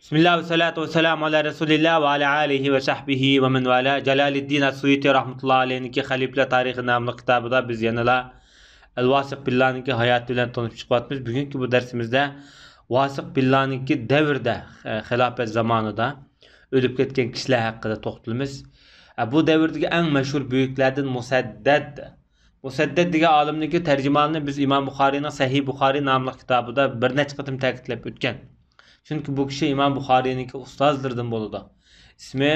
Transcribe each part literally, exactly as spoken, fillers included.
بىسمىللا ۋەسسالاتۇ ۋەسسالامۇ ئالا رەسۇلىللا ۋە ئالا ئالىھى ۋە سەھبىھى ۋە مەن ۋالا. جالالىددىن ئەس-سۇيۇتى رەھمەتۇللا ئەلەيھنىڭكى خەلىپىلەر تارىخى ناملىق كىتابىدا بىز يەنىلا ئەل-ۋاسىق بىللانىڭكى ھاياتى بىلەن تونۇشۇپ چىقىۋاتىمىز. بۈگۈنكى بۇ دەرسىمىزدە ۋاسىق بىللانىڭكى دەۋرىدە، ئە، خىلاپەت زامانىدا ئۆلۈپ كەتكەن كىشىلەر ھەققىدە توختىلىمىز. ئە، بۇ دەۋردىكى ئەڭ مەشھۇر بۈيۈكلەردىن مۇسەددەد. مۇسەددەد دېگەن ئالىمنىڭكى تەرجىمىھالىنى بىز ئىمام بۇخارىينىڭ سەھىھ بۇخارىي ناملىق كىتابىدا بىر نەچچە قېتىم تەكىتلەپ ئۆتكەن. چۈنكى بۇ كىشى ئىمام بۇخارىينىڭكى ئۇستازلىرىدىن بولىدۇ. ئىسمى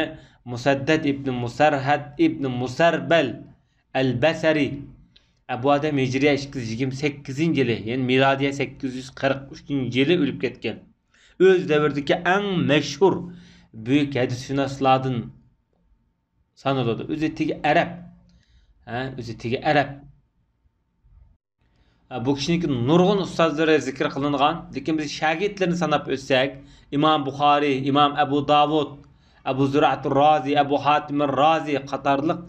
مۇسەددەد ئىبنى مۇسەرھەد ئىبنى مۇسەربەل ئەل-بەسرى. ئە، بۇ ئادەم ھىجرىيە ئىككى يۈز يىگىرمە سەككىزىنچى يىلى، يەنى مىلادىيە سەككىز يۈز قىرىق ئۈچىنچى يىلى ئۆلۈپ كەتكەن. ئۆز دەۋرىدىكى ئەڭ مەشھۇر بۈيۈك ھەدىسشۇناسلاردىن سانىلىدۇ. ئۆزى تېگى ئەرەب. ھە، ئۆزى تېگى ئەرەب. ھە، بۇ كىشىنىڭكى نۇرغۇن ئۇستازلىرى زىكىر قىلىنغان، لېكىن بىز شاگىرتلىرىنى ساناپ ئۆتسەك، ئىمام بۇخارىي، ئىمام ئەبۇ داۋۇد، ئەبۇ زۇرئەتۇر رازى، ئەبۇ ھاتىمىر رازى قاتارلىق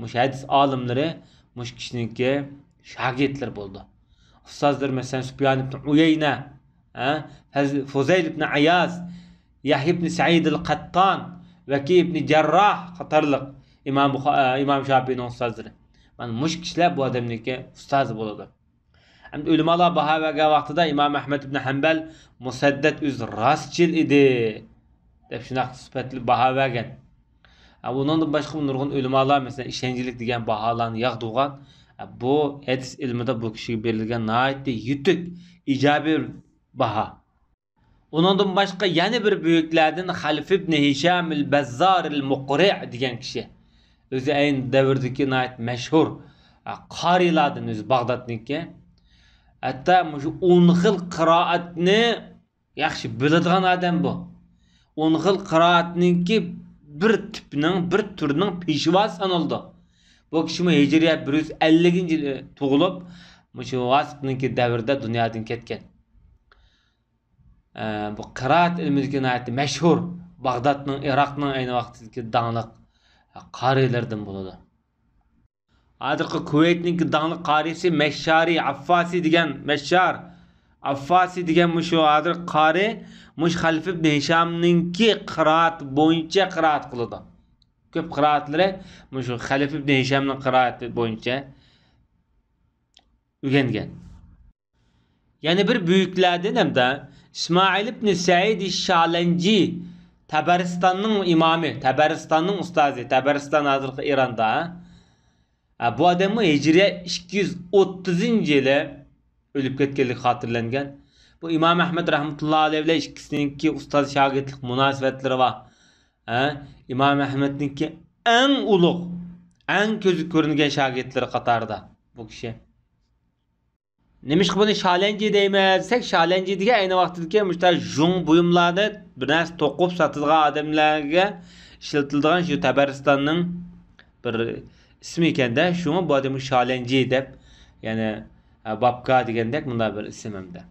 مۇشۇ ھەدىس ئالىملىرى مۇشۇ كىشىنىڭكى شاگىرتلىرى بولىدۇ. ئۇستازلىرى مەسىلەن، سۇپيان ئىبن ئۇيەينە، ھە، فەز-، فۇزەيل ئىبن ئەياز، يەھيا ئىبن سەئىدىل قەتتان، ۋەكى ئىبن جەرراھ قاتارلىق ئىمام بۇخا-، ئىمام شاپىئىنىڭ ئۇستازلىرى. مانا مۇشۇ كىشىلەر بۇ ئادەمنىڭكى ئۇستازى بولىدۇ. ئەمدى ئۆلىمالار باھا بەرگەن ۋاقتىدا ئىمام ئەھمەد ئىبن ھەنبەل مۇسەددەد ئۆزى راستچىل ئىدى، دەپ شۇنداق سۈپەتلىك باھا بەرگەن. ھە، ئۇنىڭدىن باشقا نۇرغۇن ئۆلىمالار، مەسىلەن، ئىشەنچلىك دېگەن باھالارنى ياغدۇرغان. ھە، بۇ ھەدىس ئىلمىدا بۇ كىشىگە بېرىلگەن ناھايىتى يېتۈك، ئىجابىي باھا. ئۇنىڭدىن باشقا يەنە بىر بۈيۈكلەردىن خەلىف ئىبن ھىشام ئەل بەززار ئەل مۇقرى دېگەن كىشى. ئۆزى ئەينى دەۋردىكى ناھايىتى مەشھۇر، ئە، قارىيلاردىن ئۆزى باغدادنىڭكى. ھەتتا مۇشۇ ئون خىل قىرائەتنى ياخشى بىلىدىغان ئادەم بۇ. ئون خىل قىرائەتنىڭكى بىر تىپنىڭ، بىر تۈرنىڭ پېشۋاسى سانىلىدۇ. بۇ كىشىمۇ ھىجرىيە بىر يۈز ئەللىكىنچى يىلى تۇغۇلۇپ، مۇشۇ ۋاسىقنىڭكى دەۋرىدە دۇنيادىن كەتكەن. ئە، بۇ قىرائەت ئىلمىدىكى ناھايىتى مەشھۇر، باغدادنىڭ، ئىراقنىڭ ئەينى ۋاقتىدىكى داڭلىق قارىيلىرىدىن بولىدۇ. ھازىرقى كۇۋەيتنىڭكى داڭلىق قارىيسى مەششارى، ئاففاسى دېگەن، مەششار، ئاففاسى دېگەن مۇشۇ ھازىرقى قارىي، مۇشۇ خەلىف ئىبن ھىشامنىڭكى قىرائىتى بويىچە قىرائەت قىلىدۇ. كۆپ قىرائەتلىرى مۇشۇ خەلىف ئىبن ھىشامنىڭ قىرائىتى بويىچە ئۆگەنگەن. يەنە بىر بۈيۈكلەردىن ھەمدە ئىسمائىل ئىبن سەئىد شالەنجى، تەبەرىستاننىڭ ئىمامى، تەبەرىستاننىڭ ئۇستازى، تەبەرىستان ھازىرقى ئىراندا. ھە، بۇ ئادەممۇ ھىجرىيە ئىككى يۈز ئوتتۇزىنچى يىلى ئۆلۈپ كەتكەنلىكى خاتىرىلەنگەن. بۇ ئىمام ئەھمەد رەھمەتۇللا ئەلەيھ بىلەن ئىككىسىنىڭكى ئۇستاز شاگىرتلىق مۇناسىۋەتلىرى بار. ھە، ئىمام ئەھمەدنىڭكى ئەڭ ئۇلۇغ، ئەڭ كۆزگە كۆرۈنگەن شاگىرتلىرى قاتارىدا بۇ كىشى. نېمىشقا بۇنى شالەنجى دەيمىز دېسەك، شالەنجى دېگەن ئەينى ۋاقتىدىكى مۇشۇنداق يۇڭ بۇيۇملارنى بىر نەرسە توقۇپ ساتىدىغان ئادەملەرگە ئىشلىتىلىدىغان شۇ تەبەرىستاننىڭ بىر ئىسمى ئىكەندە، شۇڭا بۇ ئادەمگە شالەنجى دەپ، يەنى، ئە، بابكا دېگەندەك مۇنداق بىر ئىسىم ھەمدە.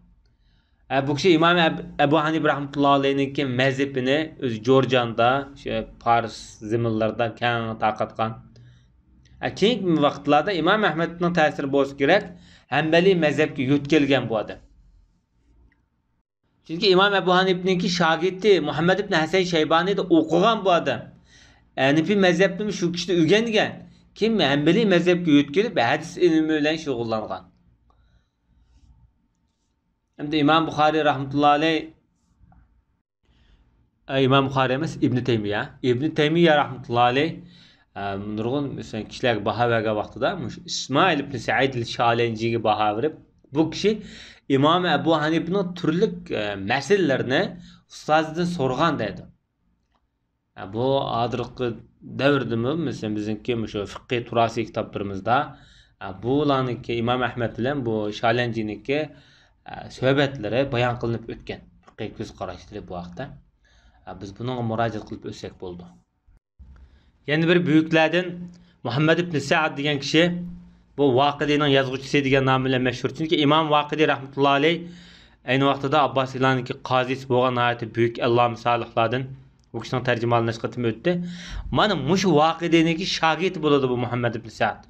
ئە، بۇ كىشى ئىمام ئەب-، ئەبۇ ھەنىپە رەھمەتۇللا ئەلەيھنىڭكى مەزھىپىنى ئۆزى جورجاندا، شۇ پارس زېمىنلىرىدا كەڭ تارقاتقان. ئە، كېيىنكى ۋاقىتلاردا ئىمام ئەھمەدنىڭ تەسىرى بولسا كېرەك، ھەمبەلىي مەزھەپكە يۆتكەلگەن بۇ ئادەم. چۈنكى ئىمام ئەبۇ ھەنىپىنىڭكى شاگىرتى مۇھەممەد ئىبن ھەسەن شەيبانىدا ئوقۇغان بۇ ئادەم. ھەنىپىي مەزھەپنىمۇ شۇ كىشىدىن ئۆگەنگەن. كېيىن ھەمبەلىي مەزھەپكە يۆتكىلىپ، ھەدىس ئىلمى بىلەن شۇغۇللانغان. ئەمدى ئىمام بۇخارىي رەھمەتۇللا ئەلەيھ، ئە، ئىمام بۇخارىي ئەمەس، ئىبنى تەيمىيە. ئىبنى تەيمىيە رەھمەتۇللا ئەلەيھ، ئە، نۇرغۇن، مەسىلەن، كىشىلەرگە باھا بەرگەن ۋاقتىدا مۇشۇ ئىسمائىل ئىبنى سەئىد ئەل شالەنجىگە باھا بېرىپ، بۇ كىشى ئىمام ئەبۇ ھەنىپىنىڭ تۈرلۈك، ئە، مەسىلىلىرىنى ئۇستازىدىن سورىغان دەيدۇ. ھە، بۇ ھازىرقى دەۋردىمۇ، مەسىلەن، بىزنىڭكى مۇشۇ فىقھىي تۇراسىي كىتابلىرىمىزدا، ھە، بۇلارنىڭكى ئىمام ئەھمەد بىلەن بۇ شالەنجىنىڭكى، ھە، سۆھبەتلىرى بايان قىلىنىپ ئۆتكەن. فىقھىي كۆز قاراشلىرى بۇ ھەقتە. ھە، بىز بۇنىڭغا مۇراجىئەت قىلىپ ئۆتسەك بولىدۇ. يەنە بىر بۈيۈكلەردىن مۇھەممەد ئىبن سەئد دېگەن كىشى، بۇ ۋاقىدىنىڭ يازغۇچىسى دېگەن نام بىلەن مەشھۇر. چۈنكى ئىمام ۋاقىدى رەھمەتۇللا ئەلەيھ ئەينى ۋاقتىدا ئابباسىيلارنىڭكى قازىسى بولغان ناھايىتى بۈيۈك ئەللامە سالىھلاردىن. بۇ كىشىنىڭ تەرجىمىھالى نەچچە قېتىم ئۆتتى. مانا مۇشۇ ۋاقىدىنىڭكى شاگىرتى بولىدۇ بۇ مۇھەممەد ئىبن سەئد.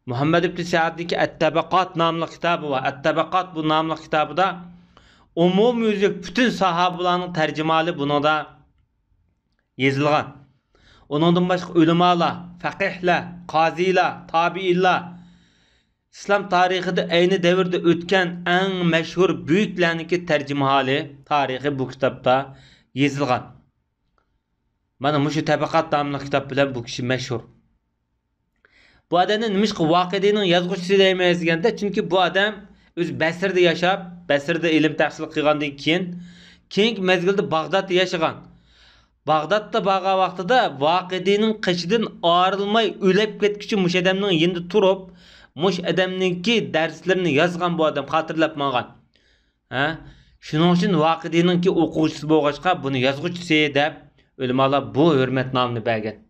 مۇھەممەد ئىبن سەئدنىڭكى ئەت-تەبەقات ناملىق كىتابى بار. ئەت-تەبەقات بۇ ناملىق كىتابىدا ئومۇميۈزلۈك پۈتۈن ساھابىلارنىڭ تەرجىمىھالى بۇنىڭدا يېزىلغان. ئۇنىڭدىن باشقا ئۆلىمالار، فەقىھلەر، قازىلار، تابىئىنلار، ئىسلام تارىخىدا ئەينى دەۋردە ئۆتكەن ئەڭ مەشھۇر بۈيۈكلەرنىڭكى تەرجىمىھالى تارىخى بۇ كىتابتا يېزىلغان. مانا مۇشۇ تەبەقات ناملىق كىتاب بىلەن بۇ كىشى مەشھۇر. بۇ ئادەمنى نېمىشقا ۋاقىدىنىڭ يازغۇچىسى دەيمىز دېگەندە، چۈنكى بۇ ئادەم ئۆزى بەسرىدە ياشاپ، بەسرىدە ئىلىم تەھسىل قىلغاندىن كېيىن، كېيىنكى مەزگىلدە باغدادتا ياشىغان. باغدادتا بارغان ۋاقتىدا ۋاقىدىنىڭ قېشىدىن ئايرىلماي ئۆلۈپ كەتكۈچە مۇشۇ ئادەمنىڭ يېنىدا تۇرۇپ، مۇشۇ ئادەمنىڭكى دەرسلىرىنى يازغان بۇ ئادەم، خاتىرىلەپ ماڭغان. ھە؟ شۇنىڭ ئۈچۈن ۋاقىدىنىڭكى ئوقۇغۇچىسى بولغاچقا، بۇنى يازغۇچىسى دەپ ئۆلىمالار بۇ ھۆرمەت نامىنى بەرگەن.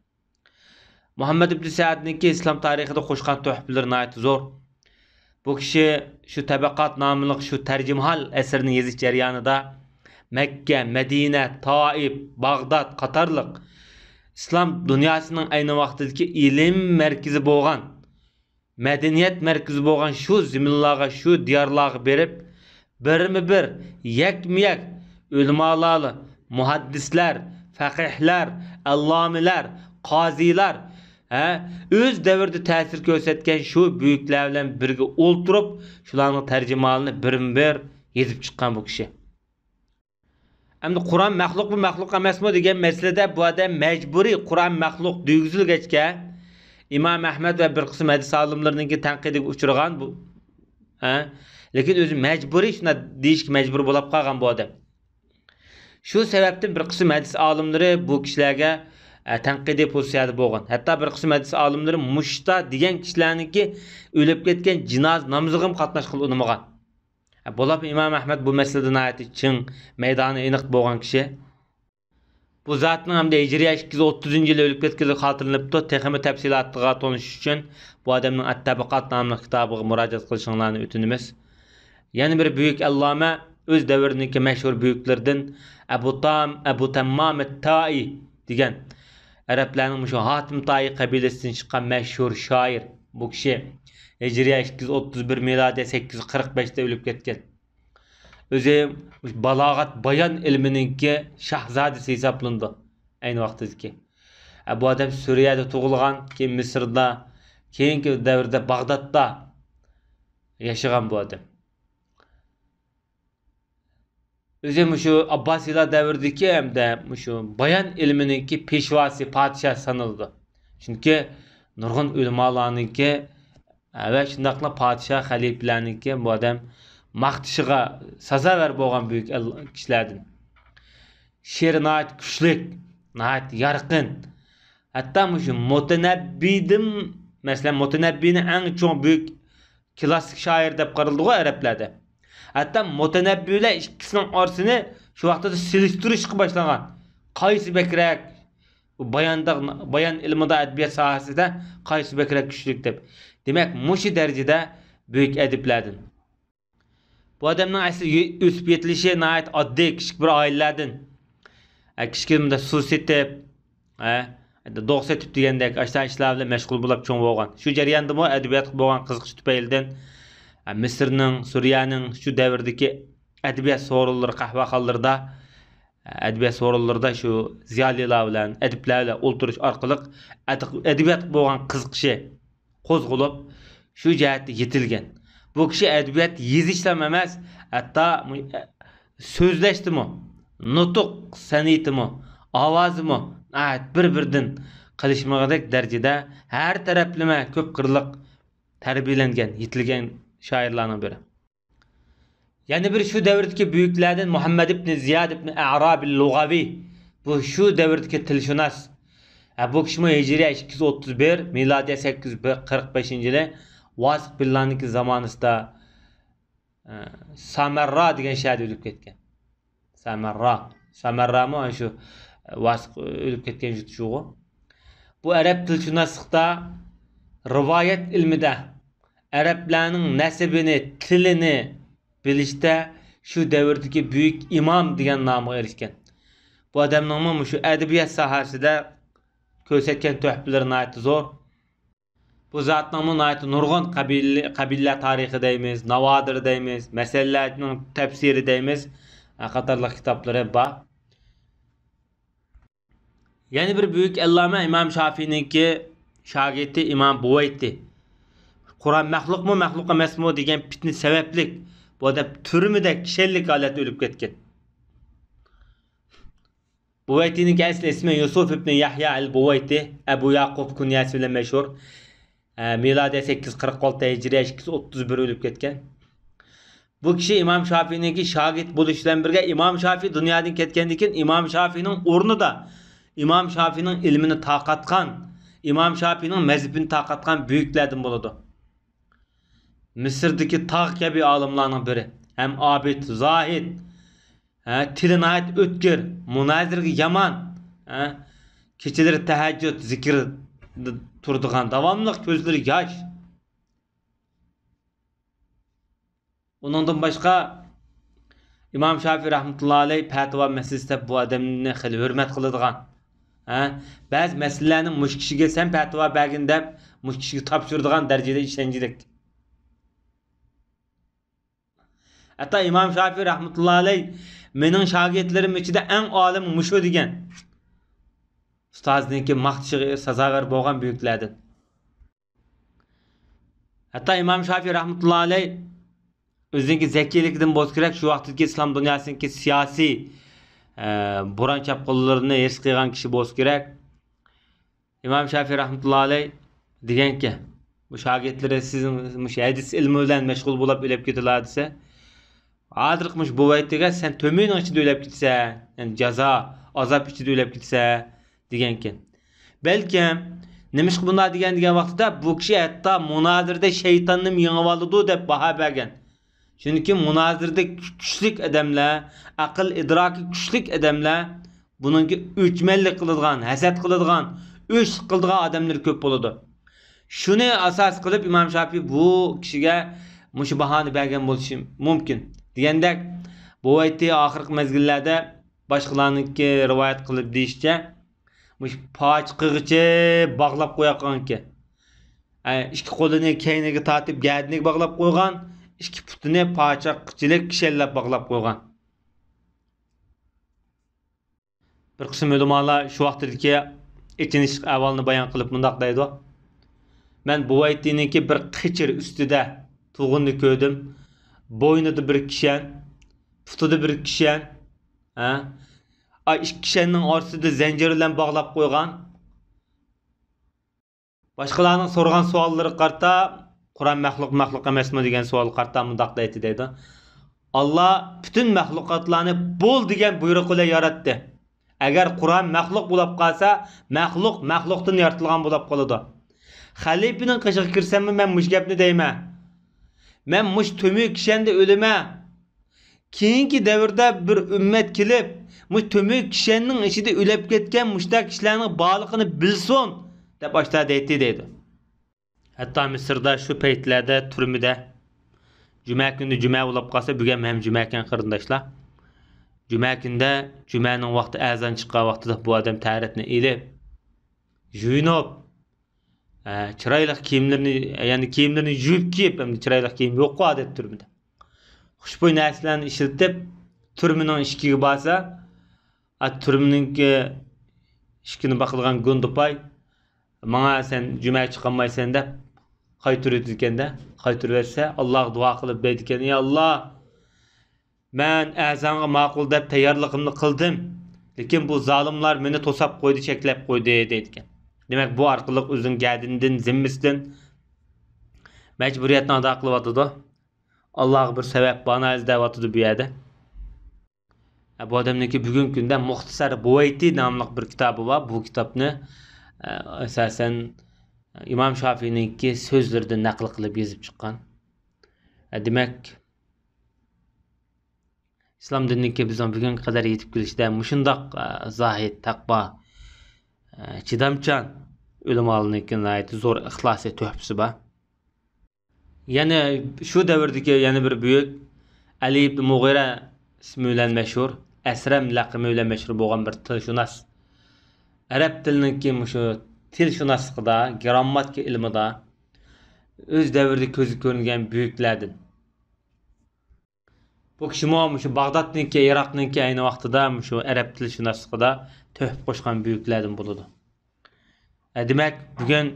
مۇھەممەد ئىبن سەئدنىڭكى ئىسلام تارىخىدا قوشقان تۆھپىلىرى ناھايىتى زور. بۇ كىشى شۇ تەبەقات ناملىق شۇ تەرجىمىھال ئەسىرىنى يېزىش جەريانىدا مەككە، مەدىنە، تائىپ، باغداد قاتارلىق ئىسلام دۇنياسىنىڭ ئەينى ۋاقتىدىكى ئىلىم مەركىزى بولغان، مەدەنىيەت مەركىزى بولغان شۇ زېمىنلارغا، شۇ دىيارلارغا بېرىپ، بىرمۇ بىر، يەكمۇ يەك ئۆلىمالار، مۇھەددىسلەر، فەقىھلەر، ئەللامىلەر، قازىلار، ھە، ئۆز دەۋرىدە تەسىر كۆرسەتكەن شۇ بۈيۈكلەر بىلەن بىرگە ئولتۇرۇپ، شۇلارنىڭ تەرجىمىھالىنى بىرمۇ بىر يېزىپ چىققان بۇ كىشى. ئەمدى قۇرئان مەخلۇقمۇ، مەخلۇق ئەمەسمۇ دېگەن مەسىلىدە بۇ ئادەم مەجبۇرىي قۇرئان مەخلۇق دېگۈزۈلگەچكە، ئىمام ئەھمەد ۋە بىر قىسىم ھەدىس ئالىملىرىنىڭكى تەنقىدىگە ئۇچرىغان بۇ، ھە؟ لېكىن ئۆزى مەجبۇرىي شۇنداق دېيىشكە مەجبۇر بولۇپ قالغان بۇ ئادەم. شۇ سەۋەبتىن بىر قىسىم ھەدىس ئالىملىرى بۇ كىشىلەرگە، ئە، تەنقىدىي پوزىتسىيەدە بولغان. ھەتتا بىر قىسىم ھەدىس ئالىملىرى مۇشتا دېگەن كىشىلەرنىڭكى ئۆلۈپ كەتكەن جىنازا نامىزىغىمۇ قاتناشقىلى ئۇنىمىغان. بولۇپمۇ ئىمام ئەھمەد بۇ مەسىلىدە ناھايىتى چىڭ، مەيدانى ئېنىق بولغان كىشى. بۇ زاتنىڭ ھەمدە ھىجرىيە ئىككى يۈز ئوتتۇزىنچى يىلى ئۆلۈپ كەتكەنلىكى خاتىرىلىنىپتۇ. تېخىمۇ تەپسىلاتىغا تونۇشۇش ئۈچۈن بۇ ئادەمنىڭ ئەت-تەبەقات ناملىق كىتابىغا مۇراجىئەت قىلىشىڭلارنى ئۆتۈنىمىز. يەنە بىر بۈيۈك ئەللامە، ئۆز دەۋرىنىڭكى مەشھۇر بۈيۈكلىرىدىن ئەبۇ تام، ئەبۇ تەممام ئەت-تائى دېگەن ئەرەبلەرنىڭ مۇشۇ ھاتىم تائى قەبىلىسىدىن چىققان مەشھۇر شائىر. بۇ كىشى ھىجرىيە ئىككى يۈز ئوتتۇز بىر، مىلادىيە سەككىز يۈز قىرىق بەشتە ئۆلۈپ كەتكەن. ئۆزى مۇشۇ بالاغەت بايان ئىلمىنىڭكى شاھزادىسى ھېسابلىنىدۇ ئەينى ۋاقتىدىكى. ئە، بۇ ئادەم سۈرىيەدە تۇغۇلغان، كېيىن مىسىردا، كېيىنكى دەۋردە باغدادتا ياشىغان بۇ ئادەم. ئۆزى مۇشۇ ئابباسىيلار دەۋرىدىكى ھەمدە مۇشۇ بايان ئىلمىنىڭكى پېشۋاسى، پادىشاھى سانىلىدۇ. چۈنكى نۇرغۇن ئۆلىمالارنىڭكى ۋە شۇنداقلا پادىشاھ، خەلىپىلەرنىڭكى بۇ ئادەم ماختىشىغا سازاۋەر بولغان بۈيۈك ئەل-، كىشىلەردىن. شېئىرى ناھايىتى كۈچلۈك، ناھايىتى يارقىن. ھەتتا مۇشۇ مۇتەنەببىدىن، مەسىلەن، مۇتەنەببىنى ئەڭ چوڭ بۈيۈك كلاسسىك شائىر دەپ قارىلىدىغۇ ئەرەبلەردە. ھەتتا مۇتەنەببى بىلەن ئىككىسىنىڭ ئارىسىنى شۇ ۋاقتىدا سېلىشتۇرۇشقا باشلىغان. قايسى بەكرەك؟ بۇ باياندا، بايان ئىلمىدا، ئەدەبىيات ساھەسىدە قايسى بەكرەك كۈچلۈك دەپ. دېمەك، مۇشۇ دەرىجىدە بۈيۈك ئەدىبلەردىن. بۇ ئادەمنىڭ ئەسلى يۆ-، ئۆسۈپ يېتىلىشى ناھايىتى ئاددىي، كىچىك بىر ئائىلىلەردىن. ئە، كىچىكىدە سۇ سېتىپ، ئە، دوغ سېتىپ دېگەندەك، ئاشۇنداق ئىشلار بىلەن مەشغۇل بولۇپ چوڭ بولغان. شۇ جەرياندىمۇ ئەدەبىياتقا بولغان قىزىقىشى تۈپەيلىدىن، ئە، مىسىرنىڭ، سۈرىيەنىڭ شۇ دەۋردىكى ئەدەبىيات سورۇنلىرى، قەھۋەخانىلىرىدا، ئەدەبىيات سورۇنلىرىدا شۇ زىيالىيلار بىلەن، ئەدىبلەر بىلەن ئولتۇرۇش ئارقىلىق ئەد-، ئەدەبىياتقا بولغان قىزىقىشى قوزغىلىپ، شۇ جەھەتتە يېتىلگەن. بۇ كىشى ئەدەبىيات يېزىشلام ئەمەس، ھەتتا مۇ-، سۆزلەشتىمۇ، نۇتۇق سەنئىتىمۇ، ئاۋازىمۇ ناھايىتى بىر-بىرىدىن قېلىشمىغۇدەك دەرىجىدە ھەر تەرەپلىمە كۆپ قىرلىق تەربىيەلەنگەن، يېتىلگەن شائىرلارنىڭ بىرى. يەنە بىر شۇ دەۋردىكى بۈيۈكلەردىن مۇھەممەد ئىبنى زىياد ئىبنى ئەرابىل لۇغەۋى، بۇ شۇ دەۋردىكى تىلشۇناس. ھە، بۇ كىشىمۇ ھىجرىيە ئىككى يۈز ئوتتۇز بىر، مىلادىيە سەككىز يۈز قىرىق بەشىنچى يىلى ۋاسىق بىللانىڭكى زامانىسىدا، ئە، سامەررا دېگەن شەھەردە ئۆلۈپ كەتكەن. سامەررا. سامەررامۇ ئاشۇ ۋاسىق ئۆلۈپ كەتكەن يۇرت شۇغۇ. بۇ ئەرەب تىلشۇناسلىقتا، رىۋايەت ئىلمىدە، ئەرەبلەرنىڭ نەسىبىنى، تىلىنى بىلىشتە شۇ دەۋردىكى بۈيۈك ئىمام دېگەن نامغا ئېرىشكەن. بۇ ئادەمنىڭمۇ مۇشۇ ئەدەبىيات ساھەسىدە كۆرسەتكەن تۆھپىلىرى ناھايىتى زور. بۇ زاتنىڭمۇ ناھايىتى نۇرغۇن قەبىلە، قەبىلىلەر تارىخى دەيمىز، ناۋادىر دەيمىز، مەسەللەرنىڭ تەپسىرى دەيمىز، ھە، قاتارلىق كىتابلىرى بار. يەنە بىر بۈيۈك ئەللامە ئىمام شافىينىڭكى شاگىرتى ئىمام بۇۋەيتى. قۇرئان مەخلۇقمۇ، مەخلۇق ئەمەسمۇ دېگەن پىتنە سەۋەبلىك بۇ ئادەم تۈرمىدە كىشەنلىك ھالەتتە ئۆلۈپ كەتكەن. بۇۋەيتىنىڭكى ئەسلى ئىسمى يۈسۈف ئىبنى يەھيا ئەل بۇۋەيتى، ئەبۇ ياقۇپ كۇنيەسى بىلەن مەشھۇر. ئە، مىلادىي سەككىز يۈز قىرىق ئالتە، ھىجرىي ئىككى يۈز ئوتتۇز بىر ئۆلۈپ كەتكەن. بۇ كىشى ئىمام شافىينىڭكى شاگىرت بولۇش بىلەن بىرگە، ئىمام شافىي دۇنيادىن كەتكەندىن كېيىن، ئىمام شافىينىڭ ئورنىدا ئىمام شافىينىڭ ئىلمىنى تارقاتقان، ئىمام شافىينىڭ مەزھىپىنى تارقاتقان بۈيۈكلەردىن بولىدۇ. مىسىردىكى تاغ كەبى ئالىملارنىڭ بىرى، ھەم ئابىد، زاھىد، ھە، تىلى ناھايىتى ئۆتكۈر، مۇنازىرىگە يامان، ھە، كېچىلىرى تەھەججۇد، زىكىر تۇرىدىغان، داۋاملىق كۆزلىرى ياش. ئۇنىڭدىن باشقا، ئىمام شافىي رەھمەتۇللا ئەلەي پەتىۋا مەسىلىسىدە بۇ ئادەمنى خېلى ھۆرمەت قىلىدىغان، ھە، بەزى مەسىلىلەرنى مۇشۇ كىشىگە سەن پەتىۋا بەرگىن دەپ، مۇشۇ كىشىگە تاپشۇرىدىغان دەرىجىدە ئىشەنچلىك. ھەتتا ئىمام شافىي رەھمەتۇللا ئەلەي، مېنىڭ شاگىرتلىرىم ئىچىدە ئەڭ ئالىمى مۇشۇ دېگەن. ئۇستازىنىڭكى ماختىشىغا سازاۋەر بولغان بۈيۈكلەردىن. ھەتتا ئىمام شافىي رەھمەتۇللا ئەلەي ئۆزىنىڭكى زەكىيلىكىدىن بولسا كېرەك، شۇ ۋاقىتتىكى ئىسلام دۇنياسىنىڭكى سىياسىي، ئە، بوران چاپقۇنلىرىنى ھېس قىلغان كىشى بولسا كېرەك. ئىمام شافىي رەھمەتۇللا ئەلەي دېگەنكى، بۇ شاگىرتلىرى سىزنىڭ مۇشۇ ھەدىس ئىلمى بىلەن مەشغۇل بولۇپ ئۆلۈپ كېتىلا دېسە، ھازىرقى مۇشۇ بوۋايتىگە سەن تۈرمىنىڭ ئىچىدە ئۆلۈپ كېتىسەن، يەنى جازا، ئازاب ئىچىدە ئۆلۈپ كېتىسەن دېگەنكەن. بەلكىم، نېمىشقا بۇنداق دېگەن دېگەن ۋاقتىدا، بۇ كىشى ھەتتا مۇنازىرىدە شەيتاننىمۇ يېڭىۋالىدۇ دەپ باھا بەرگەن. چۈنكى مۇنازىرىدە كۈچلۈك ئادەملەر، ئەقىل ئىدراكى كۈچلۈك ئادەملەر بۇنىڭكى ئۆچمەنلىك قىلىدىغان، ھەسەت قىلىدىغان، ئۆچلۈك قىلىدىغان ئادەملىرى كۆپ بولىدۇ. شۇنى ئاساس قىلىپ ئىمام شافىي بۇ كىشىگە مۇشۇ باھانى بەرگەن بولۇشى مۇمكىن. دېگەندەك، بوۋايتى ئاخىرقى مەزگىللەردە باشقىلارنىڭكى رىۋايەت قىلىپ دېيىشىچە، مۇشۇ پاچىقىغىچە باغلاپ قويۇۋاتقانىكەن. ئە، ئىككى قولىنى كەينىگە تارتىپ گەدىنىگە باغلاپ قويغان، ئىككى پۇتىنى پاچاقچىلىك كىشەنلەپ باغلاپ قويغان. بىر قىسىم ئۆلىمالار شۇ ۋاقتىدىكى ئېچىنىشلىق ئەھۋالنى بايان قىلىپ مۇنداق دەيدۇ: مەن بوۋايتىنىڭكى بىر قېچىر ئۈستىدە تۇرغىنىنى كۆردۈم. بوينىدا بىر كىشەن، پۇتىدا بىر كىشەن، ھە؟ ئا، ئىككى كىشەننىڭ ئارىسىدا زەنجىر بىلەن باغلاپ قويغان. باشقىلارنىڭ سورىغان سوئاللىرىغا قارىتا، قۇرئان مەخلۇق، مەخلۇق ئەمەسمۇ دېگەن سوئالغا قارىتا مۇنداق دەيتتى دەيدۇ: ئاللا پۈتۈن مەخلۇقاتلارنى بول دېگەن بۇيرۇقى بىلەن ياراتتى. ئەگەر قۇرئان مەخلۇق بولۇپ قالسا، مەخلۇق مەخلۇقتىن يارىتىلغان بولۇپ قالىدۇ. خەلىپىنىڭ قېشىغا كىرسەممۇ مەن مۇشۇ گەپنى دەيمەن. مەن مۇشۇ تۆمۈر كىشەندە ئۆلىمەن. كېيىنكى دەۋردە بىر ئۈممەت كېلىپ، مۇشۇ تۆمۈر كىشەننىڭ ئىچىدە ئۆلۈپ كەتكەن مۇشۇنداق كىشىلەرنىڭ بارلىقىنى بىلسۇن، دەپ ئاشتا دەيتتى دەيدۇ. ھەتتا مىسىردا شۇ پەيتلەردە تۈرمىدە جۈمە كۈنى جۈمە بولۇپ قالسا، بۈگۈن ھەم جۈمەكەن قېرىنداشلار. جۈمە كۈندە جۈمەنىڭ ۋاقتى ئەزان چىققان ۋاقتىدا بۇ ئادەم تەرەتنى ئېلىپ، يۇيۇنۇپ، ئە، چىرايلىق كىيىملىرىنى، يەنى كىيىملىرىنى يۇيۇپ كىيىپ، ئەمدى چىرايلىق كىيىم يوققۇ ئادەتتە تۈرمىدە. خۇشبۇي نەرسىلەرنى ئىشلىتىپ، تۈرمىنىڭ ئىشىكىگە بارسا، ئا، تۈرمىنىڭكى ئىشىكىنى باقىدىغان گۇندىپاي، ماڭا سەن جۈمەگە چىقالمايسەن دەپ قايتۇرۇۋېتىدىكەن-دە. قايتۇرۇۋەتسە، ئاللاغا دۇئا قىلىپ دەيدىكەن: ئى ئاللا، مەن ئەزانغا ماقۇل دەپ تەييارلىقىمنى قىلدىم، لېكىن بۇ زالىملار مېنى توساپ قويدى، چەكلەپ قويدى، دەيدىكەن. دېمەك، بۇ ئارقىلىق ئۆزىنىڭ گەدىنىدىن، زىممىسىدىن مەجبۇرىيەتنى ئادا قىلىۋاتىدۇ. ئاللاغا بىر سەۋەب، بانا ئىزدەۋاتىدۇ بۇ يەردە. بۇ ئادەمنىڭكى بۈگۈنكى كۈندە مۇختىسار بۇۋەيتى ناملىق بىر كىتابى بار. بۇ كىتابنى، ئە، ئاساسەن ئىمام شافىينىڭكى سۆزلىرىدىن نەقىل قىلىپ يېزىپ چىققان. ئە، دېمەك، ئىسلام دىنىنىڭكى بىزنىڭ بۈگۈنگە قەدەر يېتىپ كېلىشىدە مۇشۇنداق، ئە، زاھىد، تەقۋا، ئە، چىدامچان ئۆلىمالارنىڭكى ناھايىتى زور ئىخلاسى، تۆھپىسى بار. يەنە شۇ دەۋردىكى يەنە بىر بۈيۈك ئەلى ئىبن مۇغىرە ئىسمى بىلەن مەشھۇر، ئەسرەم لەقىمى بىلەن مەشھۇر بولغان بىر تىلشۇناس. ئەرەب تىلىنىڭكى مۇشۇ تىلشۇناسلىقىدا، گرامماتىكا ئىلمىدا ئۆز دەۋرىدە كۆزگە كۆرۈنگەن بۈيۈكلەردىن. بۇ كىشىمۇ مۇشۇ باغدادنىڭكى، ئىراقنىڭكى ئەينى ۋاقتىدا مۇشۇ ئەرەب تىلشۇناسلىقىدا تۆھپە قوشقان بۈيۈكلەردىن بولىدۇ. ئە، دېمەك، بۈگۈن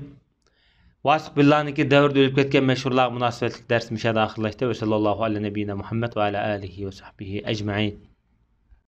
ۋاسىق بىللانىڭكى دەۋرىدە ئۆلۈپ كەتكەن مەشھۇرلارغا مۇناسىۋەتلىك دەرسىمىز مۇشۇ يەردە ئاخىرلاشتى. ۋە سەللەللاھۇ ئەلە نەبىيىنا مۇھەممەد ۋە ئەلە ئالىھى ۋە سەھبىھى ئەجمەئىن.